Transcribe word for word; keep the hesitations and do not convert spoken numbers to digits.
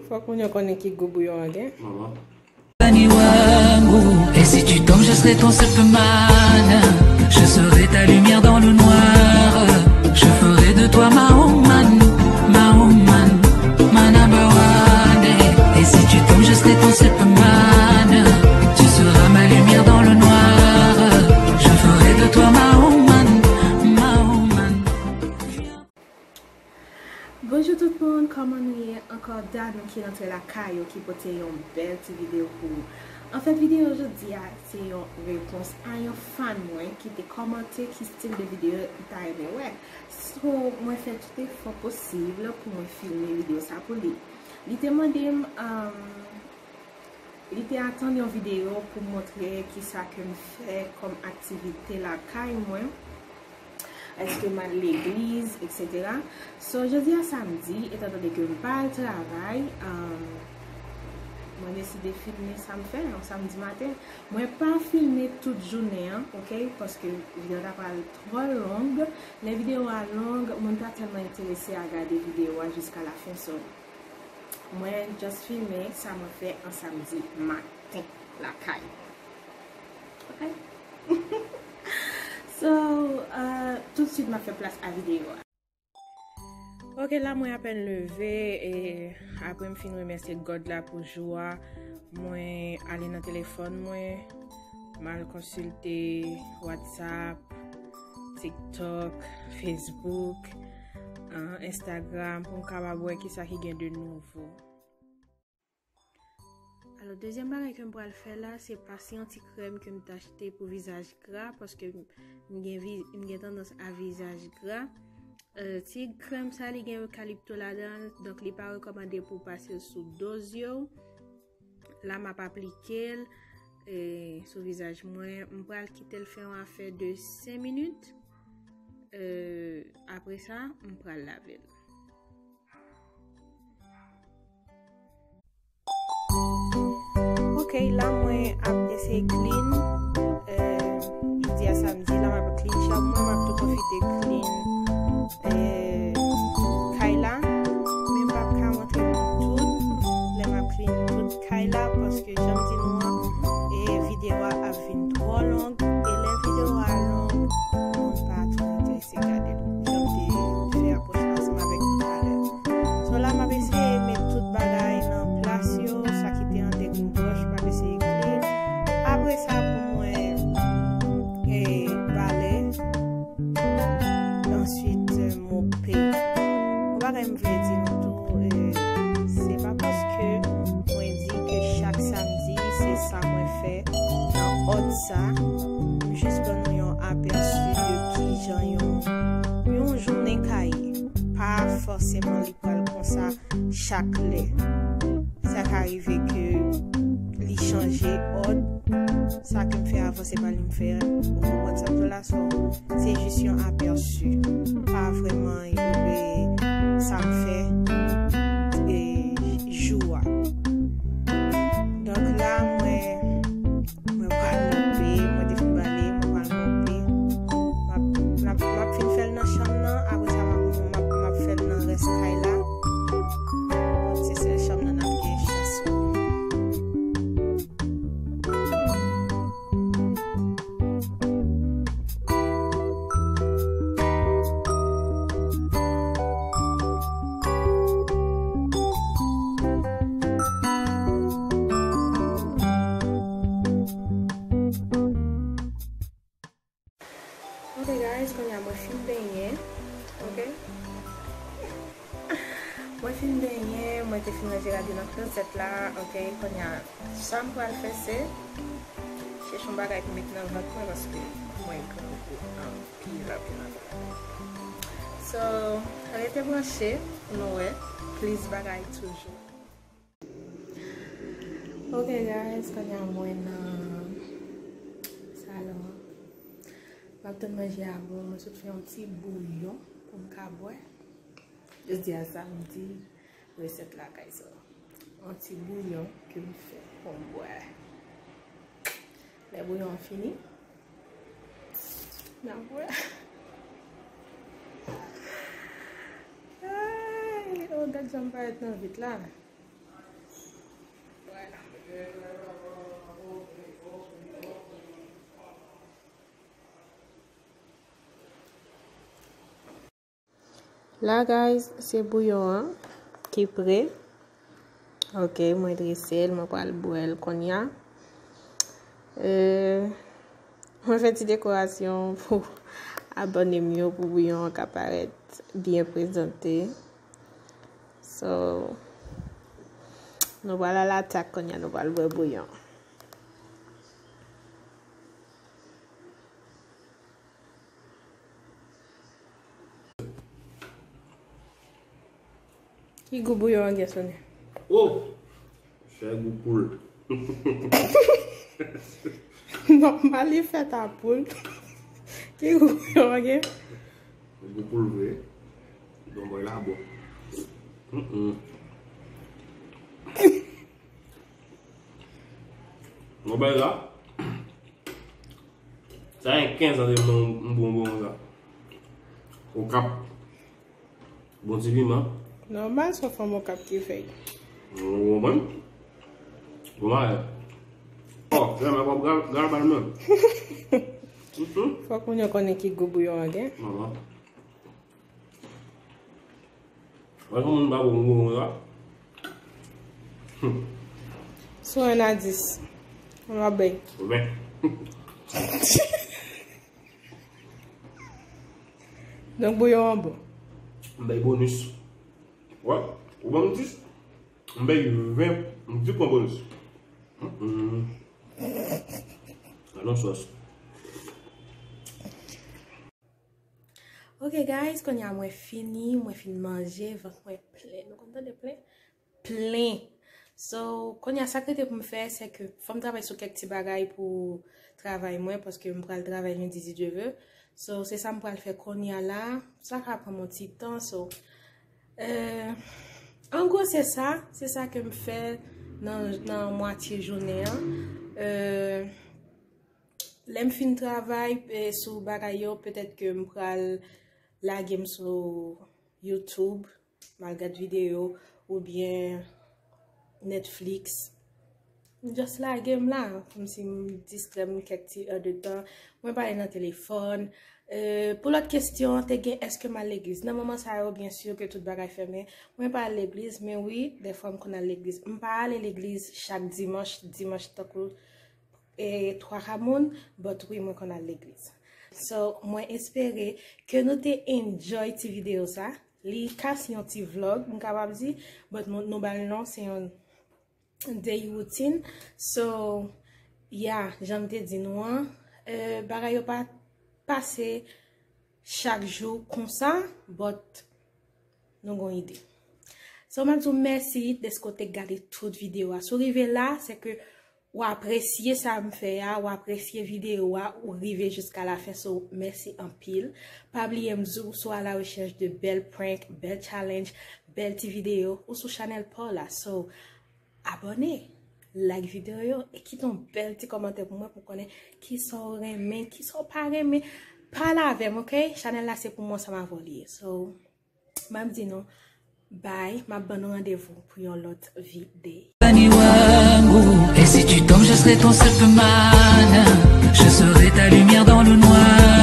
Fòk moun yo konnen ki gou bouyon an gen. Manman. Et si tu tombes, je serai ton Superman. Je serai ta lumière dans le noir. Je ferai de toi ma woman, ma woman, ma number one. Et si tu tombes, je serai ton Superman. Tu seras ma lumière dans le noir. Je ferai de toi ma woman, ma woman. Bonjou tout moun, kòman nou ye? Ankò Danou ki rantre lakay ou ki pote yon bèl ti videyo pou ou. Anfèt, videyo jodi a se yon repons a yon fan mwen ki te kòmante ki stil de videyo li ta renmen wè. So, mwen fè tout efò posib pou mwen filme videyo sa pou li. Li te mande m, um, Li te atann yon videyo pou montre kisa ke m fè kòm aktivite lakay mwen, èske m al legliz, etsetera. So, jodi a samdi, etan done ke m pa al travay, um, mwen deside filme sa m fè yon samdi maten. Mwen pa filme tout jounen an, oke, paske videyo ta pral twò long. Lè videyo a long, moun pa tèlman enterese a gade videyo a jiska lafen, so. Mwen just filme sa mwen fè an samdi maten lakay. Ok? So, uh, tout swit m ap fè plas a videyo a. Ok, la mwen apèn leve e apre m fin remèsye God la pou jou a, mwen ale nan telefòn mwen, m al konsilte WhatsApp, TikTok, Facebook, ah, Instagram, pou m kapab wè kisa ki gen de nouvo. Alò, dezyèm bagay ke m pral fè la, se pase yon ti krèm ke m t achte pou vizaj gra, paske m gen vi-, m gen tandans a vizaj gra. Euh, ti krèm sa, li gen eukalipto ladan l, donk li pa rekòmande pou w pase l sou do zye w. La, m ap aplike l, e, sou vizaj mwen. M pral kite l fè yon afè de senk minit. E, apre sa, m pral lave l. Ok, la mwen ap eseye clean. Euh, jodi a samdi, la m ap clean shop mwen, m ap tou pwofite clean, euh, kay la. Men m p ap ka montre nou tout lè m ap clean tout kay la, paske jan m di nou an, e videyo a ap vin twò long, e lè videyo a long, moun pa twò enterese gade l. Jan m te fè apwòch la ansanm avèk nou talè. So la, m ap eseye met tout bagay nan plas yo, sa ki te an degrenn pòch, m ap eseye clean. Apre sa, pou mwen, e, bale. Answit, mope. Yon bagay m vle di nou tou, e, se pa paske mwen di ke chak samdi se sa mwen fè nan òd sa. M jis ban nou yon apèsi de kijan yon, yon jounen ka ye. Pa fòseman li pral konsa chak lè. Sa ka rive ke li chanje òd. Sa ke m fè avan, se pa li m fè. Ou konprann sa m di w la, so, se jis yon apèsi. Pa vrèman, e, sa m fè, e, jou a. Donk la, mwen, mwen pral mope, mwen te fin bale, mwen pral mope. M ap, m ap, m ap fin fè l nan chanm nan, apre sa, m ap, m ap, m ap fè l nan rès kay la. Se sèl chanm nan n ap gen chans wè. Ok, guys, kounye a mwen fin benyen. Ok. Mwen fin benyen, mwen te fin ranje rad yo nan klozèt la. Ok, kounye a, sa m pral fè se chèche yon bagay pou met nan vant mwen paske mwen grangou anpil, anpil, anpil. So, rete branche pou nou wè plis bagay toujou. Ok, guys, kounye a mwen nan salon an. M ap tann manje a bon, mwen sot fè yon ti bouyon pou m ka bwè. Jodi a samdi, resèt lakay sa. Yon ti bouyon ke m fè pou m bwè. Lè bouyon an fini, n ap bwè. Ay, oh, gad jan m parèt nan vit la. La, guys, se bouyon an ki pre. Ok, mwen drese l, mwen pral bwè l kounye a. Euh, mwen fè ti dekorasyon pou abòne m yo, pou bouyon an ka parèt byen prezante. So, nou pral al atak kounye a, nou pral bwè bouyon. Ki gou bouyon an gen, Sony? Oh! Chè gou poul. Nòmal, li fèt a poul. Ki gou bouyon an gen? Gou poul vre. Bon, bon, la bon. Mm-mm. Bon, bagay la. Sa gen kenz an depi m, m bon, bon, sa. Okap. Bon ti piman. Nòmal, se yon fanm Okap ki fè l. Ou konprann? Bon bagay. Oh, jèm ap ap gal, gal bal menm. Mhm. Fòk moun yo konnen ki gou bouyon an gen. Manman. Wè, yon moun pa bon, bon, bon, la. Sou en a dis. Mwen ap bay. Ven. Donk, bouyon an bon. M bay bonus. Wè, ou ban m dis, m bay ven, m di pran bonus. Mm-mm. Alon sòs. Ok, guys, kounye a mwen fini, mwen fin manje, vant mwen plen. Nou konn tande plen? Plen. So, kounye a sa k rete pou m fè, se ke fò m travay sou kèk ti bagay pou travay mwen, paske m pral travay lendi, si Dye ve. So, se sa m pral fè kounye a la. Sa ka pran m yon ti tan. So, euh, an gwo, se sa. Se sa ke m fè nan, nan mwatye jounen an. Euh, lè m fin travay, eh, sou bagay yo, petèt ke m pral lage m sou YouTube, m al gad videyo, oubyen Netflix. M just lage m la, kòmsi m distrè m kèk ti èdtan. Mwen pale nan telefòn. Eh, pou lòt kesyon, te gen èske m al legliz. Nan moman sa yo, byen si ke tout bagay fèmen, mwen pa al legliz, men wi, dèfwa m konn al legliz. M pa ale legliz chak dimanch, dimanch tankou, eh, twa ka moun, but wi, mwen konn al legliz. So, mwen espere ke nou te enjoy ti videyo sa. Li ka se yon ti vlog, m kapab di, but nou, nou ba l non, se yon day routine. So, yeah, jan m te di nou an, eh, bagay yo pa pase chak jou konsa, but nou gon ide. So, m ap di w mèsi dèske w te gade tout videyo a. Si w rive la, se ke w apresye sa m fè a, w apresye videyo a, ou rive jiska lafen, so mèsi anpil. Pa bliye m di w, si w a la rechèch de bèl prank, bèl challenge, bèl ti videyo, ou sou chanèl pa w la. So, abòne, like videyo yo, e kite yon bèl ti kòmantè pou mwen, pou konnen kisa w renmen, kisa w pa renmen. Pale avè m, ok? Chanèl la se pou mwen, sa m avè w li ye. So, m ap di nou, bye, m ap ban nou randevou pou yon lòt videyo. Dani Wango. Et si tu tombes, je serai ton Superman. Je serai ta lumière dans le noir.